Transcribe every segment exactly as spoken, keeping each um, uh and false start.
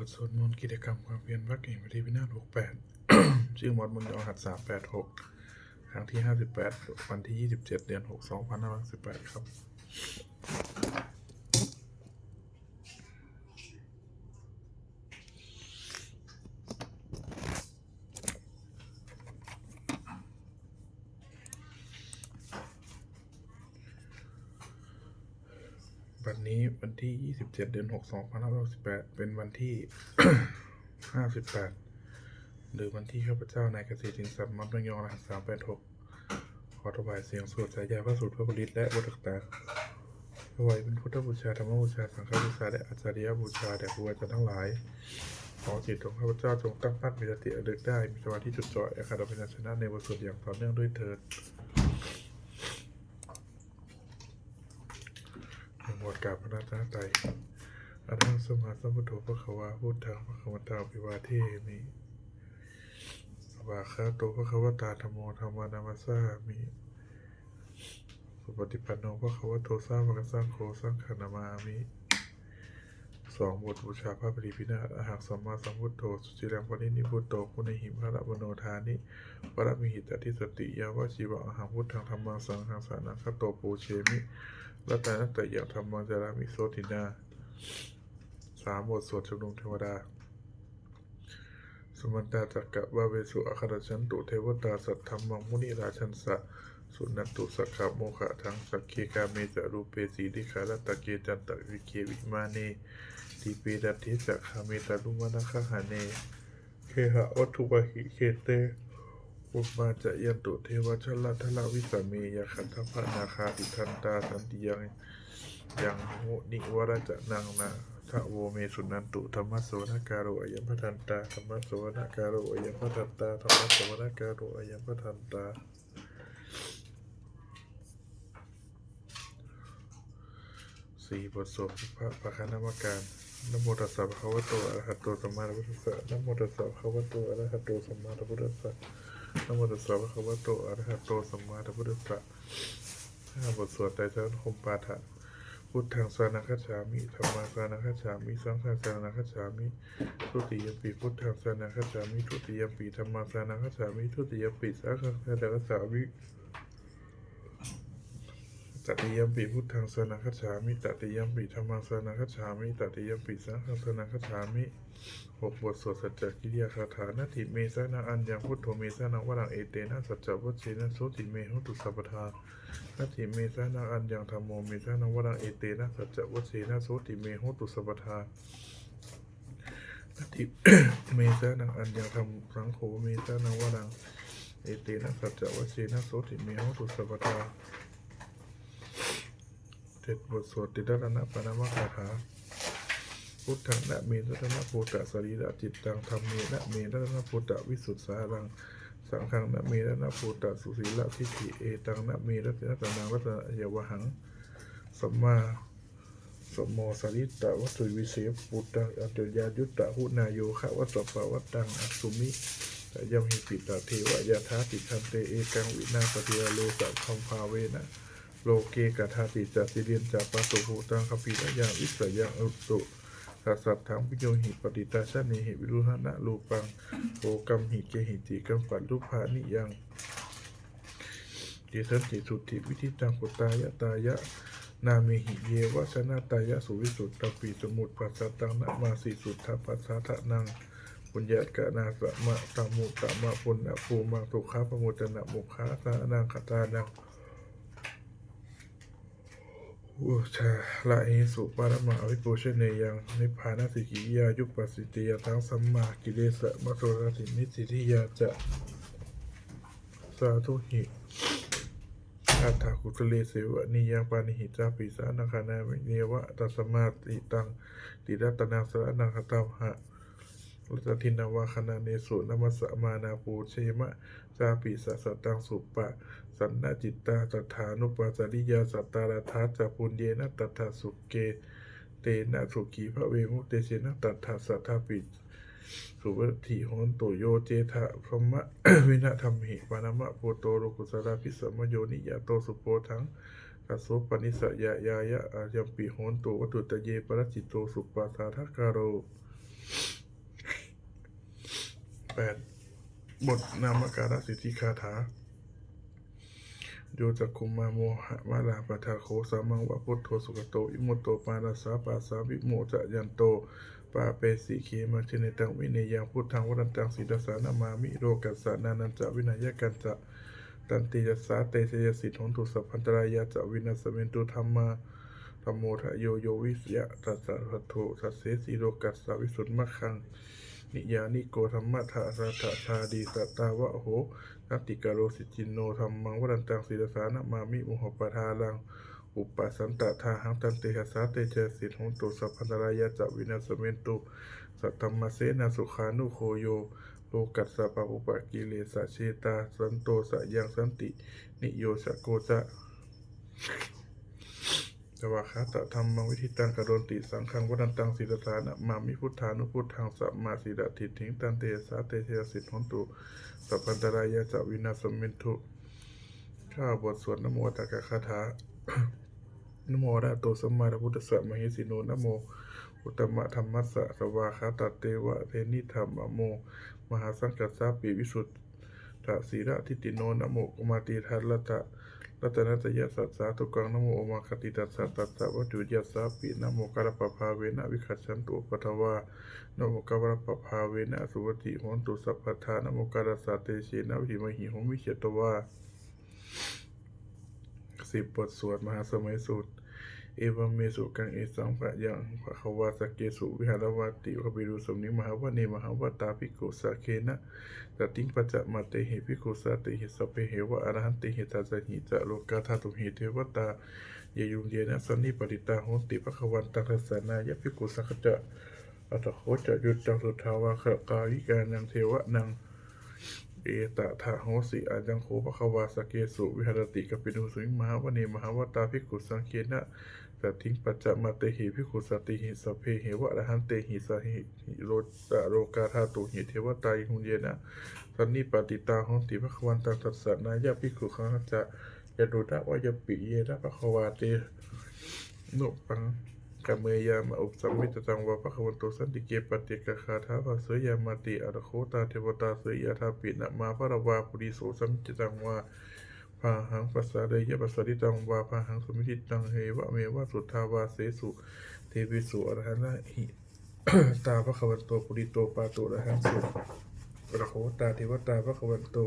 บทสวดมนต์กิจกรรมความเพียรพระกฐินปฏิวินาศหกแปด ชื่อมอดมนต์ยอหัดสามแปดหก ครั้งที่ห้าสิบแปด วันที่ยี่สิบเจ็ด เดือนหก สองพันห้าร้อยหกสิบแปด ครับ วันนี้วันที่ยี่สิบเจ็ด เดือนหก สองพันห้าร้อยหกสิบแปด เป็นวันที่ ห้าสิบแปด หรือวันที่ข้าพเจ้านายเกษตรสินทรัพย์ มัดระยอง รหัส สามแปดหก ขอถวายเสียงสวดสาธยายพระสูตรพระปริตรและบทต่างๆ ถวายเป็นพุทธบูชา ธรรมบูชา สังฆบูชา และอาจาริยบูชาแด่ครูอาจารย์ทั้งหลาย ขอจิตของข้าพเจ้าจงตั้งมั่น มีสติระลึกได้ มีสมาธิจดจ่อ แอคาดำเป็นชนะในบทสวดอย่างต่อเนื่องด้วยเถิด หนึ่ง บทกราบพระรัตนตรัย Arahaṃ sammāsambuddho bhagavā, buddhaṃ bhagavantaṃ abhivādemi. Svākkhāto bhagavatā dhammo, dhammaṃ namassāmi. Supaṭipanno bhagavato sāvakasaṅgho, saṅghaṃ namāmi. สอง บทบูชาพระปริตรวินาศ Arahaṃ sammāsambuddho suciraṃ parinibbuto, guṇehi bhāvamanodāni paranimmitadissayi, yāvajīvaṃ ahaṃ buddhaṃ dhammaṃ saṅghaṃ saraṇaṃ gato, pūjemi ratanattayaṃ dhammaṃ carāmi sotthinā. สาม บทสวดชุมนุมเทวดา Samantā cakkavāḷesu atrāgacchantu devatā, saddhammaṃ munirājassa suṇantu saggamokkhadaṃ. Sagge kāme ca rūpe girisikharataṭe cantalikkhe vimāne, dīpe raṭṭhe ca gāme taruvanagahane gehavatthumhi khette, bhummā cāyantu devā jalathalavisame yakkhagandhabbanāgā, tiṭṭhantā santike yaṃ munivaravacanaṃ sādhavo me suṇantu. Dhammassavanakālo ayambhadantā. Dhammassavanakālo ayambhadantā. Dhammassavanakālo ayambhadantā. สี่ บทสวดพระปาฆะนมการ Namo tassa bhagavato arahato sammāsambuddhassa. Namo tassa bhagavato arahato sammāsambuddhassa. Namo tassa bhagavato arahato sammāsambuddhassa. ห้า บทสวดไตรสรณคมนปาฐะ Buddhaṃ saraṇaṃ gacchāmi. Dhammaṃ saraṇaṃ gacchāmi. Saṅghaṃ saraṇaṃ gacchāmi. Dutiyampi buddhaṃ saraṇaṃ gacchāmi. Dutiyampi dhammaṃ saraṇaṃ gacchāmi. Dutiyampi saṅghaṃ saraṇaṃ gacchāmi. Tatiyampi buddhaṃ saraṇaṃ gacchāmi. Tatiyampi dhammaṃ saraṇaṃ gacchāmi. Tatiyampi saṅghaṃ saraṇaṃ gacchāmi. หก บทสวดสัจจกิริยาคาถา Natthi me saraṇaṃ aññaṃ, buddho me saraṇaṃ varaṃ, etena saccavajjena sotthi me hotu sabbadā. Natthi me saraṇaṃ aññaṃ, dhammo me saraṇaṃ varaṃ, etena saccavajjena sotthi me hotu sabbadā. Natthi me saraṇaṃ aññaṃ, dham-, saṅgho me saraṇaṃ varaṃ, etena saccavajjena sotthi me hotu sabbadā. เจ็ด บทสวดติรัตนปณมคาถา Buddhaṃ name ratanabbūtasarīracittaṃ. Dhammena me ratanabbūtavisuddhasāraṃ. Saṅghaṃ name ratanabbūtasusīladiṭṭhiṃ. Etaṃ name ratanaṃ ratanattayavhaṃ. Sammā sammo sārītavatthu vise, buddhaṃ accayantaguṇāyo, gavasappavattanasmāsumi. Sayamhi ṭhitā devā yathā tiṭṭhanti, ekaṃ vinā paṭivaruṃ, saddhammabhāvena loke gadāti ca. Siriṃsa pāturahu bhūtaṃ, gambhīrañca visamaṃ atu, sasaddhaṃ viññūhi paṭittaṃ. Janehi viruḷhichandarūpaṃ, kokamhi kehici kamphantarupāhaniyaṃ. Tiṭṭhanti suddhivijitaṃ, bhūtā yathāyamā, nāmehi yeva janatā suviruḷhā. Sumuttā taṃ namassāmi, suddhapasāranaṃ, puññākaraṃ saraṇamuttamaṃ. Puññaṃ bhummā sukhaṃ pa bhūtanā, mokkhaṃ saraṇaṃ gatānaṃ, uddhaṃ pādasesu paramaṃ abhipūjaniyaṃ. Nibbānasacchikiriyā yupajjhāyā, taṃ sammā kilesamatthu, sārathīva nissinniya ca, sādhumhi atthākusalena sevanīyaṃ. Pāṇinī ca saraṇaṃ gatāmi, neva taṃ saraṇaṃ aññaṃ, tiratanaṃ saraṇaṃ gacchāmi. Ratanattayadīnaṃ vandāmi, nāmesu namassāma, pūjema cāpi sāsanaṃ. Supasannacittā saddhā, dānavesuddhā sucittā, saddhārakkho ca puññena, tathāgate tena sukhī bhavemu, tejena tattha sadā pi suvatthi hotu. Yo cettabrahmā vītarāmappidhānamūto, lokuttarapurissamārayo, niyyāniko subbodhakkhāto, saddhammaṃ paṇḍitānussaraṇo, yāyāyampi honto vatthuttaye, paracito suppaṭipattidhārakaro. แปด บทนามการสิทธิคาถา Yo cakkhumā mohamalāpakaṭṭho, sāmaṃ va buddho sugato vimutto, mārassa pāsā vimocayanto, pāpesi khemaṃ janataṃ vineyyaṃ. Buddhaṃ varantaṃ sirasā namāmi, lokassa nāthañca vināyakañca, tantejasā te jayasiddhi hotu, sabbantarāyā ca vināsamentu. Dhammo dhajo yo viya tassa satthu, dassesi lokassa visuddhimaggaṃ, niyyāniko dhammadharassa dādī, sātāvaho santikaro suciṇṇo. Dhammaṃ varantaṃ sirasā namāmi, mohappadālaṃ uppasantaṃ dāhaṃ, tantejasā te jayasiddhi hotu, sabbantarāyā ca vināsamentu. Saddhammasenā sukhāsukho, yo lokassa pāpūpakilesajetā, santo sayaṃ santiniyojako ca, svākkhātadhammaṃ viditaṃ karoti. Saṅghaṃ varantaṃ sirasā namāmi, buddhānubuddhaṃ samasīladiṭṭhiṃ, tantejasā te jayasiddhi hotu, sabbantarāyā ca vināsamentu. เก้า บทสวดนะโมตักกะคาถา Namo arahato sammāsambuddhassa mahesino, namo uttamadhammassa svākkhātasseva tenidha, namo mahāsaṅghassāpi visuddhasīladiṭṭhino, namo omakātītarattanattayassa sādhukaṃ, namo omakātītassa tassa vatthuttayassapi, namokārappabhāvena vigacchantu upaddavā, namokārappabhāvena suvatthi hotu sabbadā, namokārassa tejena vidhimhi homi tejavā. สิบ บทสวดมหาสมัยสูตร Evaṃ me sutaṃ. Ekaṃ samayaṃ bhagavā sakkesu viharavati kapilavatthusmiṃ mahāvane mahatā bhikkhusaṅghena saddhiṃ pañcamattehi bhikkhusatehi sabbeheva arahantehi. Dasahi ca lokadhātūhi devatā yebhuyyena sannipatitā honti bhagavantaṃ dassanāya bhikkhusaṅghañca. Atha kho catunnaṃ suddhāvāsakāyikānaṃ devānaṃ etadahosi: Ayaṃ kho bhagavā sakkesu viharati kapilavatthusmiṃ mahāvane mahatā bhikkhusaṅghena saddhiṃ pañcamattehi bhikkhusatehi sabbeheva arahantehi. Dasahi ca lokadhātūhi devatā yebhuyyena sannipatitā honti bhagavantaṃ dassanāya bhikkhusaṅghañca. Yannūna mayampi yena bhagavā tenupasaṅkameyyāma, uppasāmeti taṃ vā bhagavato santike paccekagāthā bhāseyyāmāti. Atha kho tā devatā seyyathāpi nāma balavā puriso sammiñjitaṃ vā bāhaṃ pasāreyya, pasāritaṃ vā bāhaṃ sammiñjitaṃ, evameva suddhāvāsesu devesu antarahitā bhagavato purato pāturahaṃsu. Atha kho tā devatā bhagavanto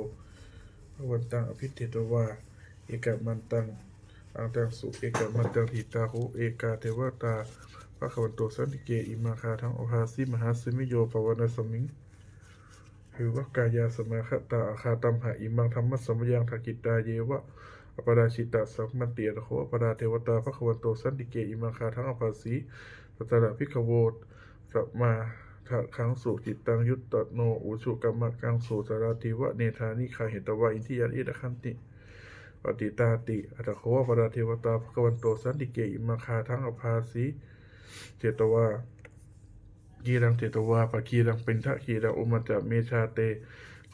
bhagavantaṃ abhivādetvā ekamantaṃ aṭṭhaṃsu. Ekamantaṃ ṭhitā kho ekā devatā bhagavato santike imaṃ gāthaṃ abhāsi: Mahāsamayo pavanasmiṃ devakāyā samāgatā, āgatamha imaṃ dhammasamayaṃ dakkhitāyeva aparājitasaṅghanti. Atha kho aparā devatā bhagavato santike imaṃ gāthaṃ abhāsi: Tatra bhikkhavo samādahaṃsu cittaṃ attano ujukamakaṃsu, sārathīva nettāni gahetvā indriyāni rakkhanti paṇḍitāti. Atha kho aparā devatā bhagavato santike imaṃ gāthaṃ abhāsi: Chetvā khīlaṃ chetvā palighaṃ indakhīlaṃ, ūhacca manejā te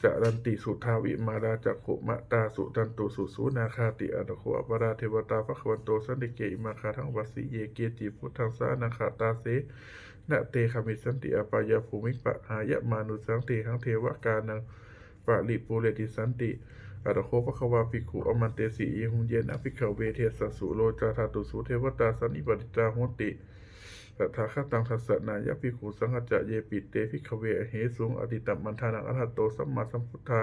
caranti suddhā vimalā, cakkhumatā sudantā susunāgāti. Atha kho aparā devatā bhagavato santike imaṃ gāthaṃ abhāsi: Ye keci buddhaṃ saraṇaṃ gatāse, na te gamissanti apāyabhūmiṃ, pahāya mānusaṃ dehaṃ devakāyaṃ paripūressanti. Atha kho bhagavā bhikkhū āmantesi: Yebhuyyena bhikkhave dasasu lokadhātūsu devatā sannipatitā honti tathāgataṃ dassanāya bhikkhusaṅghañca. Yepi te bhikkhave ahesuṃ atītamaddhānaṃ arahanto sammāsambuddhā,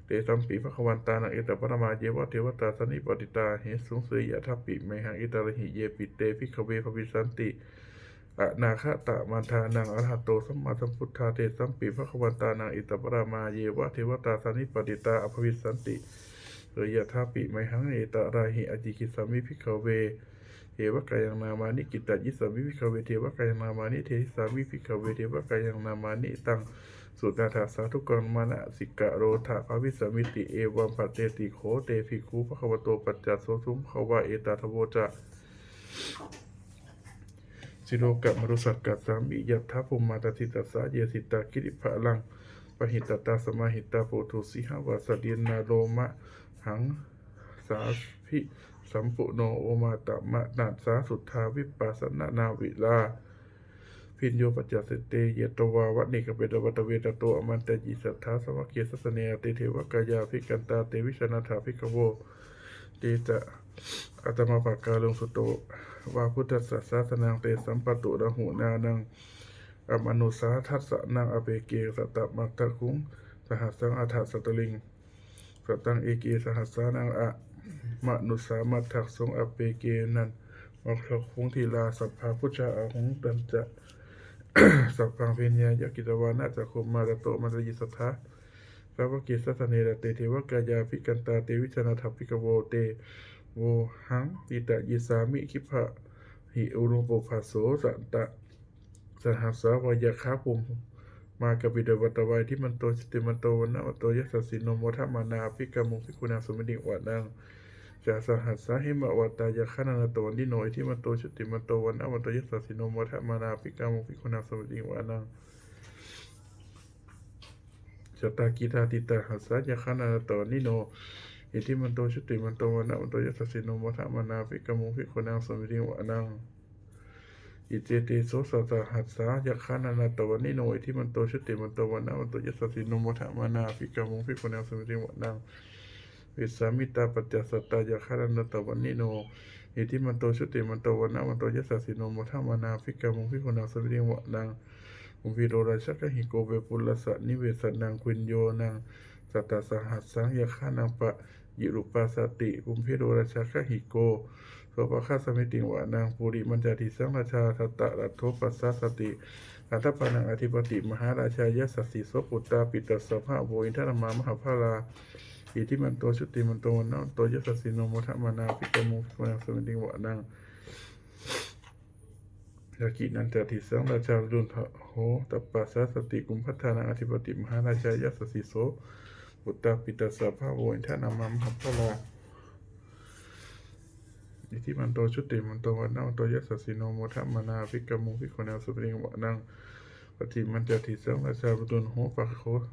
tesampi bhagavantānaṃ etaparamāyeva devatā sannipatitā ahesuṃ, seyyathāpi mayhaṃ etarahi. Yepi te bhikkhave bhavissanti anāgatamaddhānaṃ arahanto sammāsambuddhā, tesampi bhagavantānaṃ etaparamāyeva devatā sannipatitā bhavissanti, seyyathāpi mayhaṃ etarahi. Ācikkhissāmi bhikkhave devakāyaṃ nāmāni, kittayissāmi bhikkhave devakāyaṃ nāmāni, desissāmi bhikkhave devakāyaṃ nāmāni. Taṃ suṇātha sādhukaṃ manasikarotha bhāsissāmīti. Evaṃ bhanteti kho te bhikkhū bhagavato paccassosuṃ. Bhagavā etadavoca: Silokamanukassāmi, yattha bhummā tadassitā. Ye sitā girigabbharaṃ, pahitattā samāhitā. Puthū sīhāva sallīnā, lomahaṃsābhisambhuno. Odātamanasā suddhā, vippasannamanāvilā. bhiyyo pañcasate ñatvā vane kāpilavatthave, tato āmantayi satthā sāvake sāsane rate, devakāyā abhikkantā te vijānātha bhikkhavo. Te ca ātappamakaruṃ sutvā buddhassa sāsanaṃ, tesampāturahu ñāṇaṃ amanussāna dassanaṃ, appeke satamaddakkhuṃ sahassaṃ atha sattariṃ. Sataṃ eke sahassānaṃ amanussānamaddasuṃ, appekenantamaddakkhuṃ dhīrā sabrahū ca. Ahuṃ tañca sabbaṃ abhiññāya vavakkhitvāna cakkhumā, tato āmantayi satthā sāvake sāsane rate, devakāyā abhikkantā te vijānātha bhikkhavo. Te vohaṃ kittayissāmi, khippāhi anupubbaso. Sattasahassā va yakkhā bhummā kāpilavatthavā, iddhimanto jutimanto vaṇṇavanto yasassino, modamānā abhikkāmuṃ bhikkhūnaṃ samitiṃ vanaṃ. Chasahassā hemavatā yakkhā nānattavaṇṇino, iddhimanto jutimanto vaṇṇavanto yasassino, modamānā abhikkāmuṃ bhikkhūnaṃ samitiṃ vanaṃ. Sātāgirā tisahassā yakkhā nānattavaṇṇino, iddhimanto jutimanto vaṇṇavanto yasassino, modamānā abhikkāmuṃ bhikkhūnaṃ samitiṃ vanaṃ. Iccete soḷasasahassā yakkhā nānattavaṇṇino, iddhimanto jutimanto vaṇṇavanto yasassino, modamānā abhikkāmuṃ bhikkhūnaṃ samitiṃ vanaṃ. Vessāmittā pañcasatā yakkhā nānattavaṇṇino, iddhimanto jutimanto vaṇṇavanto yasassino, modamānā abhikkāmuṃ bhikkhūnaṃ samitiṃ vanaṃ. Kumbhīro rājagahiko vepullassa nivesanaṃ, bhiyyo naṃ satasahassaṃ yakkhānaṃ payirupāsati, kumbhīro rājagahiko sopāga samitiṃ vanaṃ. Purimañca disaṃ rājā dhataraṭṭho pasāsati, gandhabbānaṃ ādhipati mahārājā yasassi so. Puttāpi tassa bahavo indanāmā mahabbalā, iddhimanto jutimanto vaṇṇavanto yasassino, modamānā abhikkāmuṃ bhikkhūnaṃ samitiṃ vanaṃ. Dakkhiṇañca disaṃ rājā virūḷho tappasāsati, kumbhaṇḍānaṃ ādhipati mahārājā yasassi so. Puttāpi tassa bahavo indanāmā mahabbalā, iddhimanto jutimanto vaṇṇavanto yasassino, modamānā abhikkāmuṃ bhikkhūnaṃ samitiṃ vanaṃ. Pacchimañca disaṃ rājā virūḷho pāga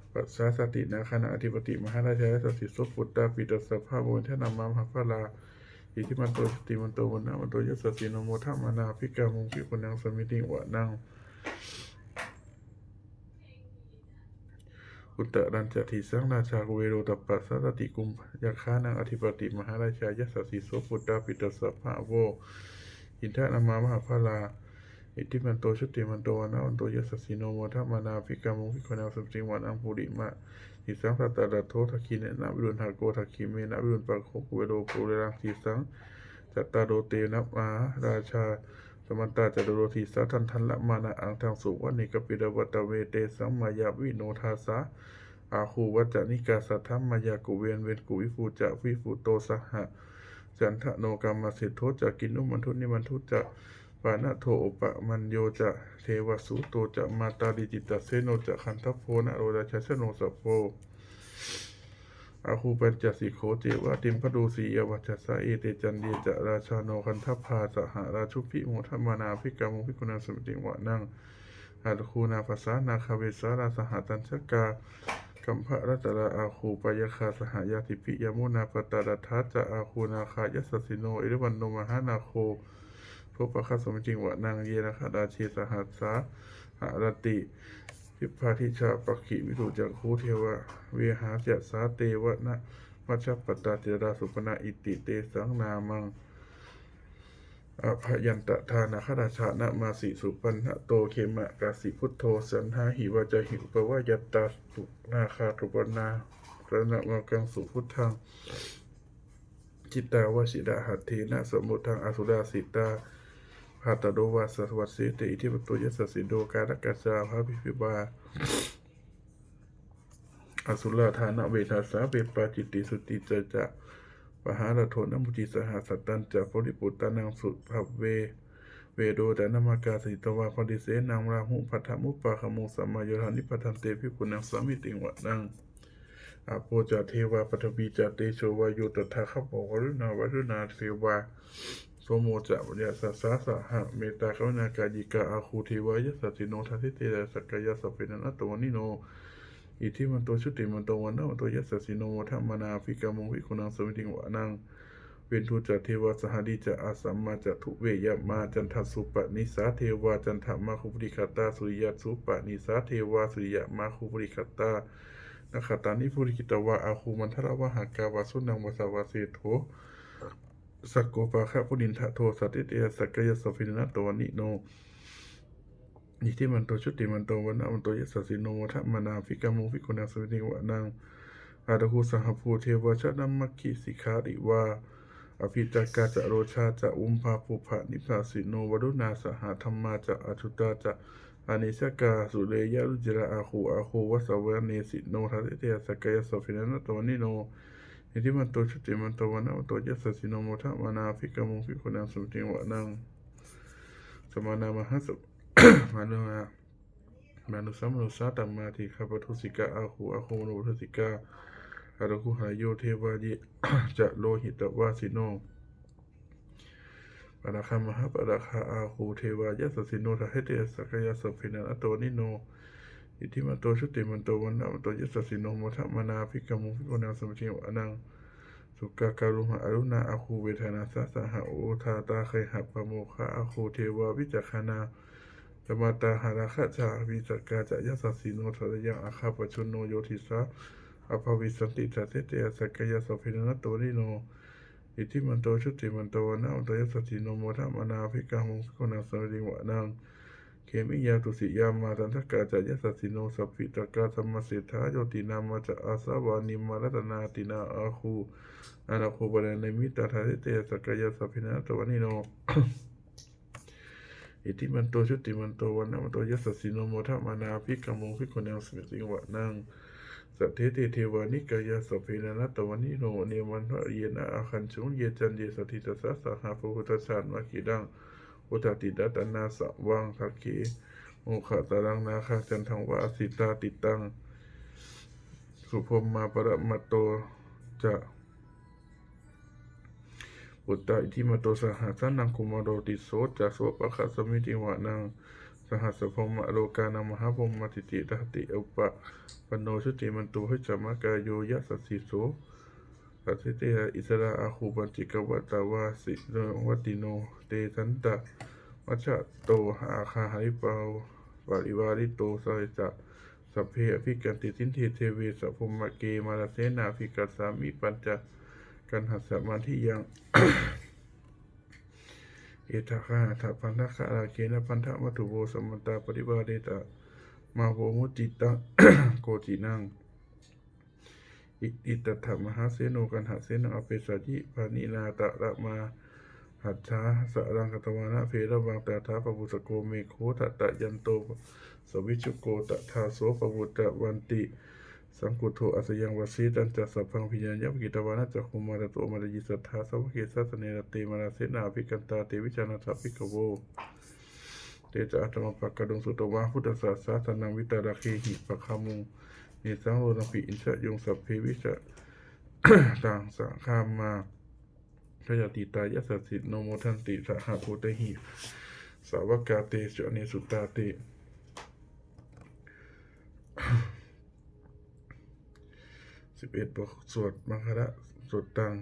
pasāsati, nāgānaṃ ādhipati mahārājā yasassi so. Puttāpi tassa bahavo indanāmā mahabbalā, iddhimanto jutimanto vaṇṇavanto yasassino, modamānā abhikkāmuṃ bhikkhūnaṃ samitiṃ vanaṃ. Uttarañca disaṃ rājā kuvero tappasāsati, yakkhānaṃ ādhipati mahārājā yasassi so. Puttāpi tassa bahavo indanāmā mahabbalā, iddhimanto jutimanto vaṇṇavanto yasassino, modamānā abhikkāmuṃ bhikkhūnaṃ samitiṃ vanaṃ. Purimaṃ disaṃ dhataraṭṭho, dakkhiṇena virūḷhako, pacchimena virūpakkho, kuvero uttaraṃ disaṃ. Cattāro te mahārājā samantā caturo disā, daddallamānā aṭṭhaṃsu vane kāpilavatthave. Tesaṃ māyāvino dāsā āgū vañcanikā saṭhā, māyā kuṭeṇḍu veṭeṇḍu viṭū ca viṭuṭo saha. Candano kāmaseṭṭho ca kinnughaṇḍu nighaṇḍu ca, panādo opamañño ca devasūto ca mātali, cittaseno ca gandhabbo naḷo rājā janosabho, āgū pañcasikho ceva timbarū suriyavaccasā. Ete caññe ca rājāno gandhabbā saha rājubhi, modamānā abhikkāmuṃ bhikkhūnaṃ samitiṃ vanaṃ. Āgū nābhasā nāgā vesālā saha tacchakā, kambalassatarā āgū pāyāgā saha ñātibhi. Yāmunā dhataraṭṭhā ca āgū nāgā yasassino, erāvaṇo mahānāgo sopāga samitiṃ vanaṃ. Ye nāgarāje sahasā haranti, dibbā dijā pakkhi visuddhacakkhū, dibbā vehāsayā te vanamajjhapattā, citrā supaṇṇā iti tesaṃ nāmaṃ. Abhayantadā nāgarājānamāsi, supaṇṇato khemamakāsi buddho, saṇhāhi vācāhi upavhayantā, nāgā supaṇṇā saraṇamakaṃsu buddhaṃ. Jitā vajirahatthena samuddaṃ asurā sitā, bhātaro vāsavassete iddhimanto yasassino. Kālakañjā mahābhismā asurā dānaveghasā, vepacitti sucitti ca pahārādo namucī saha. Satañca baliputtānaṃ sabbe verocanāmakā, sannayhitvā balisenaṃ rāhubhaddamupāgamuṃ, samayodāni bhaddante bhikkhūnaṃ samitiṃ vanaṃ. Āpo ca devā paṭhavī ca tejo vāyo tadāgamuṃ, varuṇā vāruṇā devā somo ca yasasā saha. Mettākaruṇākāyikā āgū devā yasassino, dasete dasadhā kāyā sabbe nānattavaṇṇino, iddhimanto jutimanto vaṇṇavanto yasassino, modamānā abhikkāmuṃ bhikkhūnaṃ samitiṃ vanaṃ. Veṇḍū ca devā sahalī ca asamā ca duve yamā. Candassūpanisā devā candamāgū purindadā, suriyassūpanisā devā suriyamāgū purindadā, nakkhattāni purakkhitvā āgū mandavalāhakā. Vasūnaṃ vāsavassete sakko pāga purindado, saṭṭhete sahassā kāyā sabbe nānattavaṇṇino. Iddhimanto jutimanto vaṇṇavanto yasassino, modamānā abhikkāmuṃ bhikkhūnaṃ samitiṃ vanaṃ. Athāgū sahabhū devā jalamaggisikhāriva, ariṭṭhakā ca rojā ca ummāpupphanibhāsino. Varuṇā sahadhammā ca accutā ca anejakā, sūleyyarucirā āgū āgū vāsavanesino. Dasettha sahassā kāyā sabbe nānattavaṇṇino, iddhimanto jutimanto vaṇṇavanto yasassino, modamānā abhikkāmuṃ bhikkhūnaṃ samitiṃ vanaṃ. Samānā mahāsa mānusā mānusā mānusuttamā, khīlavatthusukā āgū āgū manovatthusikā. Athāgū harayo devā ye ca lohitavāsino, pāragā mahāpāragā āgū devā yasassino. Dasettha sahassā kāyā sabbe nānattavaṇṇino, iddhimanto jutimanto vaṇṇavanto yasassino, modamānā abhikkāmuṃ bhikkhūnaṃ samitiṃ vanaṃ. Sukkā karumhā aruṇā āgū veghanasā saha, odātagayhā pāmokkhā āgū devā vicakkhaṇā. Kammaṭṭhā hāragajā missakā ca yasassino, thanayaṃ āgā pajjunno yo disā abhivassati. Dasettha sahassā kāyā sabbe nānattavaṇṇino, iddhimanto jutimanto vaṇṇavanto yasassino, modamānā abhikkāmuṃ bhikkhūnaṃ samitiṃ vanaṃ. Khemiyā tusitā yāmā kaṭṭhakā ca yasassino, lambitakā lāmaseṭṭhā jotināmā ca āsavā, nimmānaratino āgū athāgū paranimmitā. Dasettha sahassā kāyā sabbe nānattavaṇṇino, iddhimanto jutimanto vaṇṇavanto yasassino, modamānā abhikkāmuṃ bhikkhūnaṃ samitiṃ vanaṃ. Saṭṭhete devanikāyā sabbe nānattavaṇṇino, nāmanvayena āgañchuṃ ye caññe sadisā saha. Pavutthajātimakkhīlaṃ oghatiṇṇamanāsavaṃ, dakkhemoghataraṃ nāgaṃ candaṃva asitātitaṃ. Subrahmā paramatto ca puttā iddhimato saha, sanaṅkumāro tisso ca sopāga samitiṃ vanaṃ. Sahassabrahmalokānaṃ mahābrahmābhitiṭṭhati, upapanno jutimanto bhismākāyo yasassi so. Dasettha sahassā issarā āgū pacce kavātā vāsavanesino, te santā majjhato āgā haripārivārino. Te ca sabbe abhikkante sinde deve sabrahmake, mārasenā abhikkāmi passa kaṇhassa mandiyaṃ. Etha gaṇhatha bandhagāhakena bandhamatthu vo, samantā parivāretha mā vo muñcittha koci naṃ. Iti tattha mahāseno kaṇhasenaṃ apesayi, pāṇinā talamāhacca saraṃ katvāna bheravaṃ. Tadā pāvussako megho thanayanto savijjuko, tadā so pāvussavaṃ tisaṅkuddho asayaṃvase. Tañca sabbaṃ abhiññāya vavakkhitvāna cakkhumā, tato āmantayi satthā sāvake sāsane rate. Mārasenā abhikkantā te vijānātha bhikkhavo. Te ca ātappamakaruṃ sutvā buddhassa sāsanaṃ, vītarāgehi pakkāmuṃ nesaṃ lomampi iñjayuṃ. Sabbe vijitasaṅgāmā bhayātītā yasassino, modanti saha bhūtehi sāvakā te janesutāti. สิบเอ็ด บทสวดมังคลสุตตัง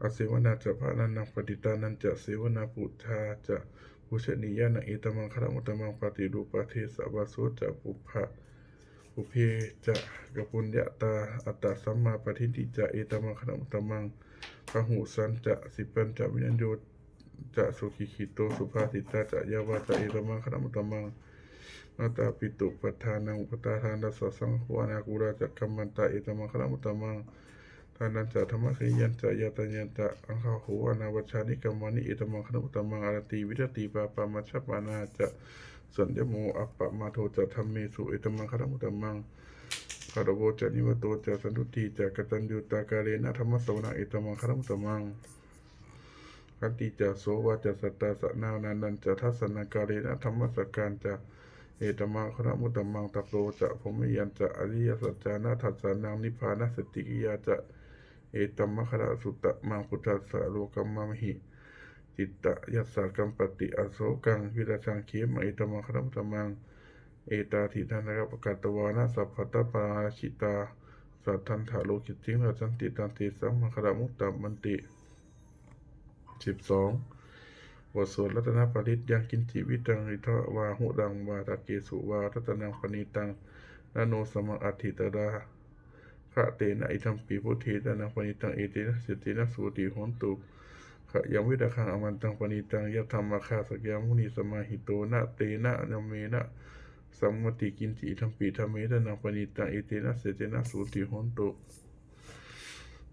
Asevanā ca bālānaṃ paṇḍitānañca sevanā, pūjā ca pūjanīyānaṃ etam maṅgalam uttamaṃ. Paṭirūpadesavāso ca pubba pubbe ca katapuññatā, attasammāpaṇidhi ca etam maṅgalam uttamaṃ. Bāhusaccañca sippañca vinayo ca susikkhito, subhāsitā ca yā vācā etam maṅgalam uttamaṃ. Mātāpituupaṭṭhānaṃ puttadārassa saṅgaho, anākulā ca kammantā etam maṅgalam uttamaṃ. Dānañca dhammacariyā ca ñātakānañca saṅgaho, anavajjāni kammāni etam maṅgalam uttamaṃ. Āratī viratī pāpā majjapānā ca saññamo appamādo ca dhammesu etam maṅgalam uttamaṃ. Gāravo ca nivāto ca santuṭṭhī ca kataññutā kālena dhammassavanaṃ etam maṅgalam uttamaṃ. Khantī ca sovacassatā samaṇānañca dassanaṃ kālena dhammasākacchā etam maṅgalam uttamaṃ. Tapo ca brahmacariyañca ariyasaccāna dassanaṃ nibbānasacchikiriyā ca etam maṅgalam uttamaṃ. Phuṭṭhassa lokadhammehi cittaṃ yassa na kampati asokaṃ virajaṃ khemaṃ etam maṅgalam uttamaṃ. Etādisāni katvāna sabbatthamaparājitā sabbattha sotthiṃ gacchanti tantesaṃ maṅgalam uttamanti. สิบสอง บทสวดรัตนปริตร Yaṃ kiñci vittaṃ idha vā huraṃ vā saggesu vā ratanaṃ paṇītaṃ, na no samaṃ atthi tadāgatena, idampi buddhe ratanaṃ paṇītaṃ, etena saccena suvatthi hotu. Khayaṃ virāgaṃ amataṃ paṇītaṃ, yadamāgāsakyamuni samāhito, na tena dhammena samatthi kiñci, idampi dhamme ratanaṃ paṇītaṃ, etena saccena suvatthi hotu.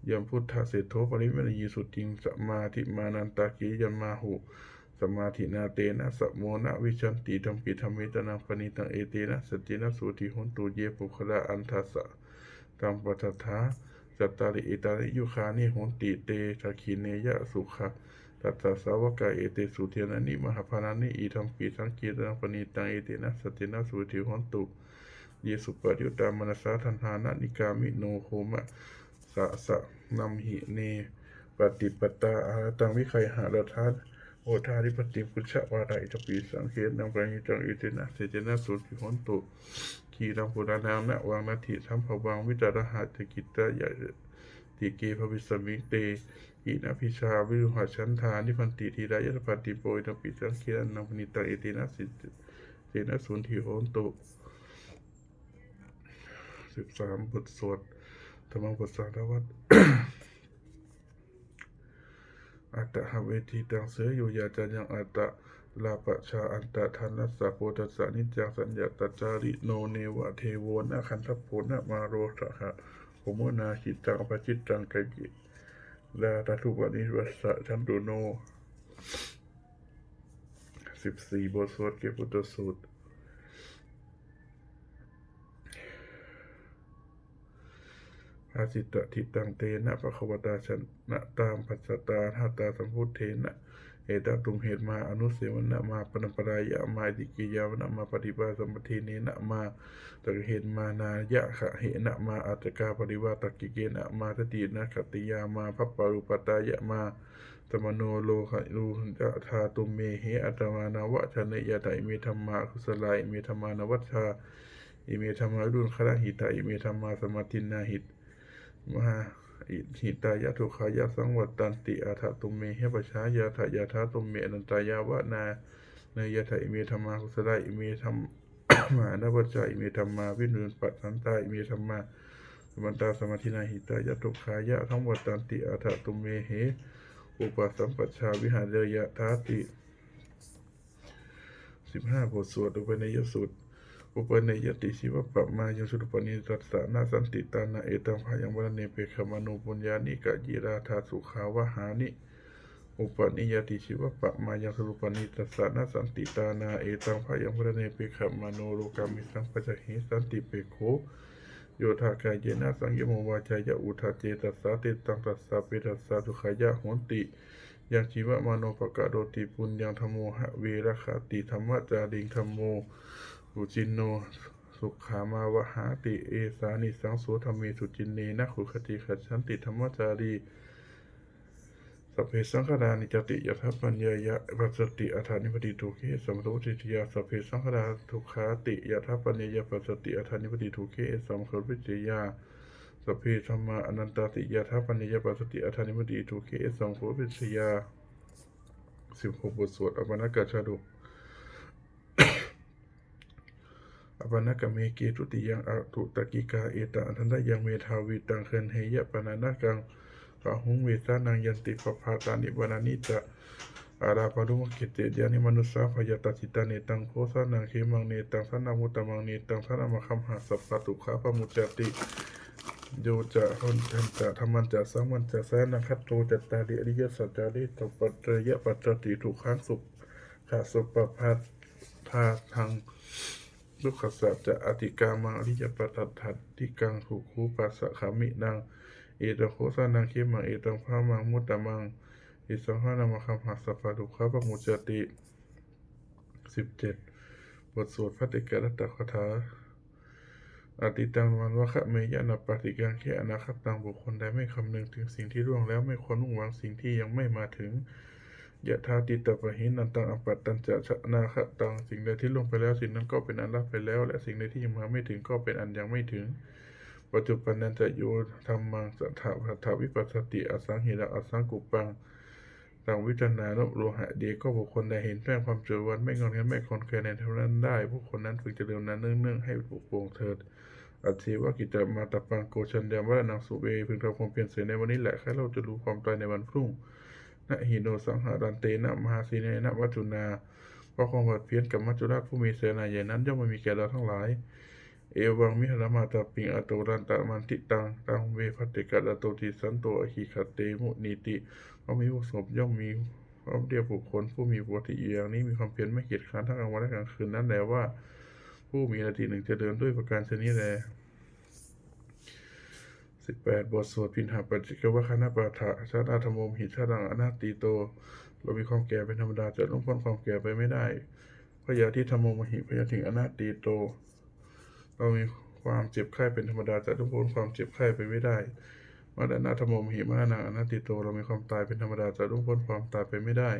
Yambuddhaseṭṭho parivaṇṇayī suciṃ, samādhimānantarikaññamāhu, samādhinā tena samo na vijjati, idampi dhamme ratanaṃ paṇītaṃ, etena saccena suvatthi hotu. Ye puggalā aṭṭha sataṃ pasaṭṭhā, cattāri etāni yugāni honti, te dakkhiṇeyyā sugatassa sāvakā, etesu dinnāni mahapphalāni, idampi saṅghe ratanaṃ paṇītaṃ, etena saccena suvatthi hotu. Ye suppayuttā manasā daḷhena, nikkāmino gotamasāsanamhi, te pattipattā amataṃ vigayha, laddhā mudhā nibbutiṃ bhuñjamānā, idampi saṅghe ratanaṃ paṇītaṃ, etena saccena suvatthi hotu. Khīṇaṃ purāṇaṃ navaṃ natthi sambhavaṃ, vītarāgehi cittayāṭike bhavasmiṃ, te khīṇabījā aviruḷhichandā, nibbanti dhīrā yathāyampadīpo, idampi saṅghe ratanaṃ paṇītaṃ, etena saccena suvatthi hotu. สิบสาม บทสวดธรรมบทสาธวัตร Athāhaṃ abhivādetvā sabbadassaṃ, yo cāyaṃ atrāgacchatā, anuttaraṃ purisamaṃ gabbhissāmi. Niccaṃ sanyātaṃ na nānvāgameyya, tassa devo na gandhabbo, na māro sahassako, na bhikkho bhāsitaṃ apaccattaṃ, kāyena va cetasā vā, sāvajjena va buddhānussasano. สิบสี่ บทสวดเกสปุตตสูตร Bhāsitatthittaṃ tena bhagavatā, janataṃ paccasānaṃ sambuddhena. Ettāvatā ca amhehi, mā rajaṃ anukampavā, mā paramparāya, mā āyasakāya, mā pattidānappadesapadenena, mā saṅgahena, mā ñātakāyena, mā ācikkhamaṇiparivārakena, mā dakkhiṇākāyena, mā bhaddekāyena, mā bāhuṃ pahārāya, mā sammāno karaṃ, yathā bhummā appasmaṃ samaṃ, yathā ime dhammā kusalā, ime dhammā anavajjā, ime dhammā aviruḷhikā hitā, ime dhammā samādinnā, hitāya sukhāya saṃvattanti. Yathā bhummā appaṭivatā yāgā, yathā bhummā anattāya vanaṃ, yathā ime dhammā kusalā, ime dhammā anavajjā, ime dhammā aviruḷhikā saṃvattā, ime dhammā samādinnā, hitāya sukhāya saṃvattanti. Yathā bhummā upasampajjā vihareyyathāti. สิบห้า บทสวดอุปเนยยสูตร Upanīyati jivhā pamāyuṃ, sūrabhū nirāsā na santi tāṇā, ettāvatā ca amhehi, bhayaṃ maraṇe pekkhamāno, bhuñjāni ca yānīdha sukhāvahāni. Upanīyati jivhā pamāyuṃ, sūrabhū nirāsā na santi tāṇā, ettāvatā ca amhehi, bhayaṃ maraṇe pekkhamāno, lokāmisaṃ pajahe santipekkho. Yo tthākāyena saṃyamo vācāya uda cetasā, tesaṃ tassa bhāvena sukhāya hoti. Yaṃ jivamāno pakaroti puññaṃ, dhammo have rakkhati dhammacāriṃ, dhammo suciṇṇo sukhamappamāti, esānisaṃso dhamme suciṇṇe, na duggati gacchanti dhammacārī. Sabbe saṅkhārā aniccāti, yadā paññāya passati, atha nibbutiṃ dukkhe, esa muttamanussāti. Sabbe saṅkhārā dukkhāti, yadā paññāya passati, atha nibbutiṃ dukkhe, esa muttamanussāti. Sabbe dhammā anattāti, yadā paññāya passati, atha nibbutiṃ dukkhe, esa muttamanussāti. สิบหก บทสวดอปัณณกชาดก Apaṇṇakam eke dutiyaṃ atu takkikā, etaṃ atthāya medhāvī, taṃ gaṇheyya paṇṇakam. Bāhuṃ ve sānaṃ yanti pabbatāni, baṇṇāni ca ārāparukkhesu, yāni manussā bhayā tusitā. Netaṃ kho sānaṃ khemaṃ, netaṃ sānamuttamaṃ, netaṃ sānamāgamha, sabbadukkhā pamuccati. Yo ca hotatta dhammañca samaṃ āgato, saraṇaṃ gato, cattāri ariyasaccāni, sappāṇaṃ paṭicca passati, dukkhaṃ supakha supabhātaṃ, dukkhassa ca ātikkāmaṃ, ariyasaccānidhammasaṅghaṃ, dukkhupasamagāminaṃ. Etaṃ kho sānaṃ khemaṃ, etaṃ sānamuttamaṃ, etaṃ sānamāgamha, sabbadukkhā pamuccati. สิบเจ็ด บทสวดภัทเทกรัตตคาถา Atītaṃ nānvāgameyya, nappaṭikaṅkhe anāgataṃ. บุคคลใดไม่คำนึงถึงสิ่งที่ล่วงแล้ว ไม่ควรมุ่งหวังสิ่งที่ยังไม่มาถึง Yadatītaṃ pahīnantaṃ, appattañca anāgataṃ. สิ่งใดที่ล่วงไปแล้ว สิ่งนั้นก็เป็นอันละไปแล้ว และสิ่งใดที่ยังมาไม่ถึง ก็เป็นอันยังไม่ถึง Paccuppannañca yo dhammaṃ, tattha tattha vipassati, asaṃhiraṃ asaṅkuppaṃ, ตัง วิจารณานุโลหะเด ก็บุคคลใดเห็นแจ้งความจริงวันไม่งอนแงนไม่คลอนแคลนในธรรมนั้นได้ บุคคลนั้นพึงเจริญนั้นเนืองๆ ให้ปลุกปลงเถิด อัจเฉวกิจจมะตะปัง โกณจัญญามะระณังสุเว พึงทำความเพียรเสียในวันนี้แหละ ใคร่เราจะรู้ความตายในวันพรุ่ง นะหิโน สังหะรันเตนะ มหาเสเนนะ มัจจุราช เพราะความผัดเพี้ยนกับมัจจุราชผู้มีเสนาใหญ่นั้น ย่อมไม่มีแก่เราทั้งหลาย เอวัง วิหารัมมาตาปิง อโตรันตะมันทิตัง ตัง เวภัตติกะระโตติ สันโต อหิคัตเต มุนีติ เพราะมีผู้สงบย่อมมี ย่อมเรียกบุคคลผู้มีปกติอยู่อย่างนี้ มีความเพียรไม่เกียจคร้านทั้งกลางวันและกลางคืนนั้นแลว่า ผู้มีราตรีหนึ่งเจริญด้วยประการชนนี้แล สิบแปด บทสวด ปิณหปัจจเวกขณปาฐะ ชารา ธัมโม มหิ ชารัง อนาตีโต เรามีความแก่เป็นธรรมดา จะล่วงพ้นความแก่ไปไม่ได้ พยาธิ ธัมโม มหิ พยาธิง อนาตีโต เรามีความเจ็บไข้เป็นธรรมดา จะล่วงพ้นความเจ็บไข้ไปไม่ได้ มรณะ ธัมโม มหิ มรณัง อนาตีโต เรามีความตายเป็นธรรมดา จะล่วงพ้นความตายไปไม่ได้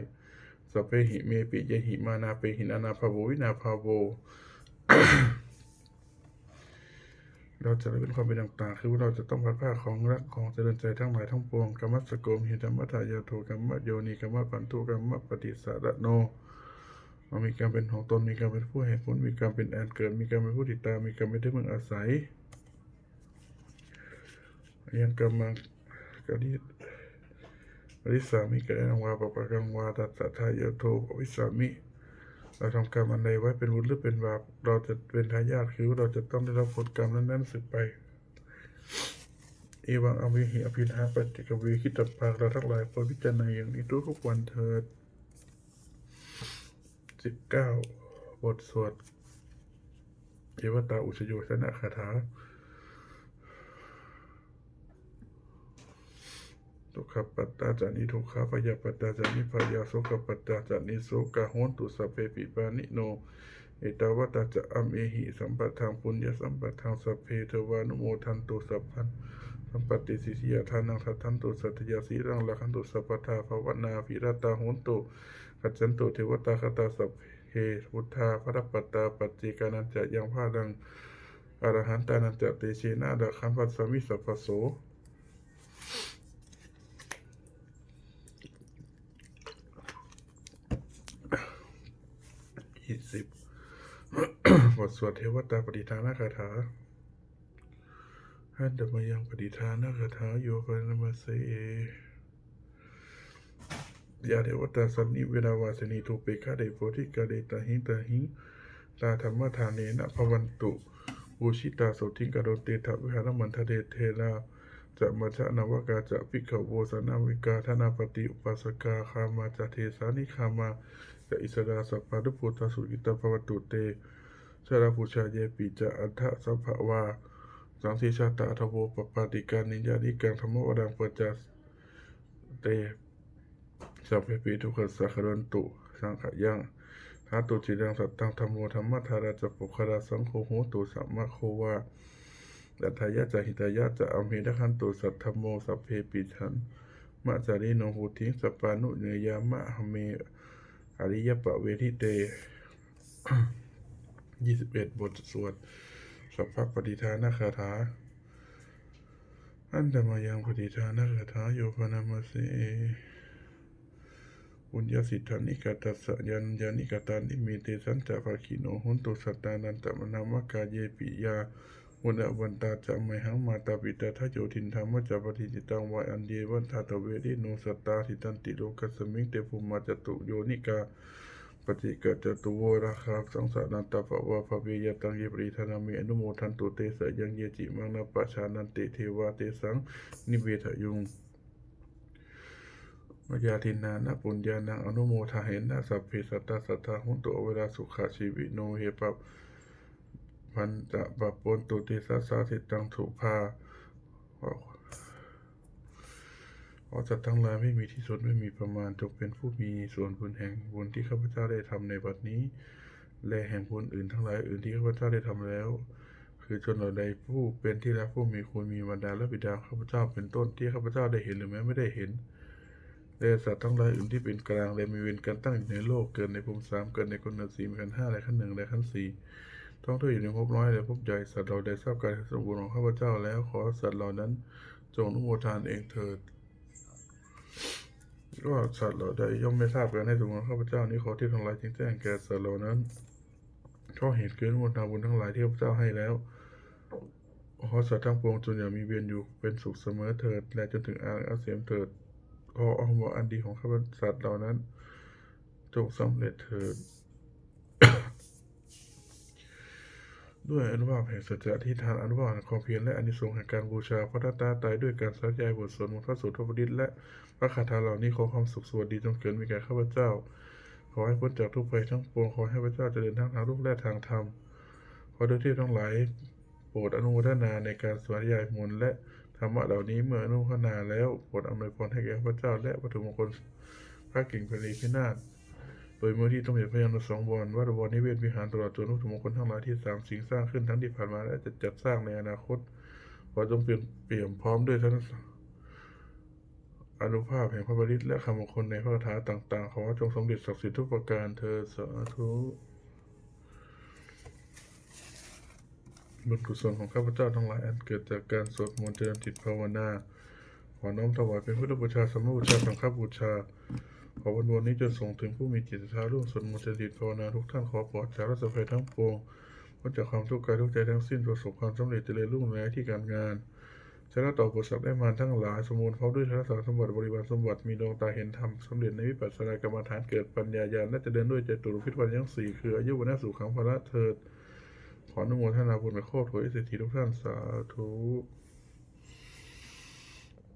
สัพเพหิ เม ปิ เยหิ มานาเปหิ นานาภาโว วินาภาโว เราจะละเว้นความเป็นต่างๆ คือว่าเราจะต้องพลัดพรากของรักของเจริญใจทั้งหลายทั้งปวง กรรมสโก มหิ ธัมมทายาโท กรรมโยนิ กรรมปันธุ กรรมปฏิสารโน เรามีกรรมเป็นของตน มีกรรมเป็นผู้ให้ผล มีกรรมเป็นแดนเกิด มีกรรมเป็นผู้ติดตาม มีกรรมเป็นที่พึ่งอาศัย ยังกรรมัง กริ กริสามิ กริณัง วา ปะปะกัง วา ตัสสะ ทายาโท ภวิสสามิ เราทำกรรมอันใดไว้เป็นบุญหรือเป็นบาป เราจะเป็นทายาท คือเราจะต้องได้รับผลกรรมนั้นๆ สืบไป เอวัง อเวหิ อภิณหปัจจเวกขิตปา เราทั้งหลายควรพิจารณาอย่างนี้ทุกๆ วันเถิด สิบเก้า บทสวด เทวตาอุชโยชนคาถา ทุกขปัตตาจะนิทุกขา พยาปัตตาจะนิพยา โสกปัตตาจะนิโสกา โหนตุ สัพเพปิ ปาณิโน เอตาวตาจะ อเมหิ สัมปทา ปุญญสัมปทา สัพเพ เทวานุโมทันตุ สัพพัง สัมปัตติสิทธิยา ทานัง ทัดดันตุ สัตยา สีลัง รักขันตุ สัพพทา ภาวนา ภิรตา โหนตุ กัจจันตุ เทวตาคตา สัพเพ บุตตา พระปัตตา ปัจเจกานันจะ ยัง พาลัง อรหันตานันจะ เตเชนะ รักขัง ปัสสามิ สัพพโส ยี่สิบ บทสวดเทวตาปฏิทานคาถา หันตมายังปฏิทานคาถา โยปนามเส ยา เทวตา สันนิเวรา วาสินี ธูปเป ฆะเร โพธิ กาเร ตาหิง ตาหิง ตา ธัมมทาเนนะ ภะวันตุ ปูชิตา โสติง กะโรเตถะ วิหารัมมันทะเร เทรา จะ มัจจะ นวากา จะ ภิกขะโว สะ นาวกา ทานาปาติ อุปาสกา คามา จะ เทสา นิคามา จะ อิสรā สัพพานุภูตา สุขิตา ภะวันตุ เต ชะ รา ปูชา เยปิ จะ อัฏฐะ สัพพะวา สัง เสชา ตะ อัฏฐะโว ปะปาติกา นิยานิกัง ธัมมะวรัง ปัจจา เต สัพเพปิ ทุกขัสสะ คะรันตุ สังขยัง ทาตุ จิรัง สะตัง ธัมโม ธัมมะทารา จะ ปุคคะลา สังโฆ โหตุ สะมะโค วา อัฏฐายะ จะ หิตายะ จะ อัมเห รักขันตุ สัทธัมโม สัพเพปิ ธัมมะจาริโน โหติง สัปปานุเนยยะ มะหะเม อริยะปะเวทิเต ยี่สิบเอ็ด บทสวด สัพพะปฏิทานคาถา หันตมายังปฏิทานคาถา โยปนามเส ปุญญสิทธานิกาตัสสะ ยานัญญานิกาตานิ เม เตสัญจะ ภักขิโน โหนตุ สัตตานันตะ นามกา เยปิ ยา วุณณวันตา จะ มหัง มาตา ปิตา ทะโย ทิฏฐา มัจจา ปะทิฏฐิตัง วา อัญเย วัฏฏะ เวริโน สัตตา ติฏฐันติ โลกัสสะมิง เต ภูมิมา จตุโยนิกา ปัจเจกะ จตุโว ราคา สังสารันตะ ภะวา ภะเว ยะ ตัง เย ปฏิทานา เม อนุโมทันตุ เตสะยัง เย จิ มัง นะ ปะ จานันติ เทวา เตสัง นิเวทะยุง มะยา ทิฏฐานะ ปุญญานัง อนุโมทาเฮนะ สัพเพ สัตตา สัตถา โหนตุ อะเวรา สุขะ ชีวิโน เฮ ปะ ปันจะ ปะปะวันตุ เตสะสา สิตัง สุภา ขอสัตว์ทั้งหลายไม่มีที่สุดไม่มีประมาณ จงเป็นผู้มีส่วนบุญแห่งบุญที่ข้าพเจ้าได้ทำในบัดนี้ และแห่งบุญอื่นทั้งหลายอื่นที่ข้าพเจ้าได้ทำแล้ว คือชนเหล่าใดผู้เป็นที่รักผู้มีคุณมีมารดาและบิดาข้าพเจ้าเป็นต้น ที่ข้าพเจ้าได้เห็นหรือแม้ไม่ได้เห็น และสัตว์ทั้งหลายอื่นที่เป็นกลาง และมีเวรกันตั้งอยู่ในโลก เกิดในภูมิสาม เกิดในกำเนิดสี่ มีขันธ์ห้า และขันธ์หนึ่ง และขันธ์สี่ ท่องเที่ยวอยู่ในภพน้อย และภพใหญ่ สัตว์เหล่าใดทราบการสมบูรณ์ของข้าพเจ้าแล้ว ขอสัตว์เหล่านั้นจงอนุโมทนาเองเถิด ก็สัตว์เหล่าใดย่อมไม่ทราบการให้ส่วนบุญของข้าพเจ้านี้ ขอเทพทั้งหลายจงแจ้งแก่สัตว์เหล่านั้น เพราะเหตุคืออนุโมทนาบุญทั้งหลายที่ข้าพเจ้าให้แล้ว ขอสัตว์ทั้งปวงจงอย่ามีเวรอยู่เป็นสุขเสมอเถิด และจงถึงอันเกษมเถิด ขออนุภาพอันดีของข้าพเจ้าเหล่านั้น จงสำเร็จเถิด ด้วยอานุภาพแห่งสัจจะอธิษฐาน อานุภาพแห่งความเพียร และอานิสงส์แห่งการบูชาพระรัตนตรัย ด้วยการสาธยายบทสวดมนต์ พระสูตร พระปริตร และพระคาถาเหล่านี้ ขอความสุขสวัสดีจงเกิดมีแก่ข้าพเจ้า ขอให้พ้นจากทุกข์ภัยทั้งปวง ขอให้ข้าพเจ้าเจริญทั้งทางโลกและทางธรรม ขอทวยเทพทั้งหลายโปรดอนุโมทนาในการสาธยายมนต์และธรรมะเหล่านี้ เมื่ออนุโมทนาแล้ว โปรดอำนวยพรให้แก่ข้าพเจ้า และวัตถุมงคลพระกิ่งไพรีพินาศ โดยมูลนิธิสมเด็จพระญาณสังวร วัดบวรนิเวศวิหาร ตลอดจนวัตถุมงคลทั้งหลายที่สามสิ่งสร้างขึ้นทั้งที่ผ่านมาและจะจัดสร้างในอนาคต ขอจงเปี่ยมเปี่ยมพร้อมด้วยทั้งอานุภาพแห่งพระปริตรและคำมงคลในพระคาถาต่างๆ ขอจงสำเร็จศักดิ์สิทธิ์ทุกประการเทอญ สาธุ บุญกุศลของข้าพเจ้าทั้งหลายอันเกิดจากการสวดมนต์เจริญจิตภาวนา ขอน้อมถวายเป็นพุทธบูชา ธรรมบูชา สังฆบูชา ขอบุญนี้จงส่งถึงผู้มีจิตศรัทธาร่วมสวดมนต์เจริญจิตภาวนาทุกท่าน ขอปลอดจากราชภัยทั้งปวง พ้นจากความทุกข์กายทุกข์ใจทั้งสิ้น ประสบความสำเร็จเจริญรุ่งเรืองในหน้าที่การงาน ชนะต่ออุปสรรคและมารทั้งหลาย สมบูรณ์พร้อมด้วยธนสารสมบัติ บริวารสมบัติ มีดวงตาเห็นธรรม สำเร็จในวิปัสสนากรรมฐาน เกิดปัญญาญาณ และเจริญด้วยจตุรพิธพรทั้งสี่ คืออายุ วรรณะ สุขัง พละเถิด ขออนุโมทนาบุญกับครอบครัวเศรษฐีทุกท่าน สาธุ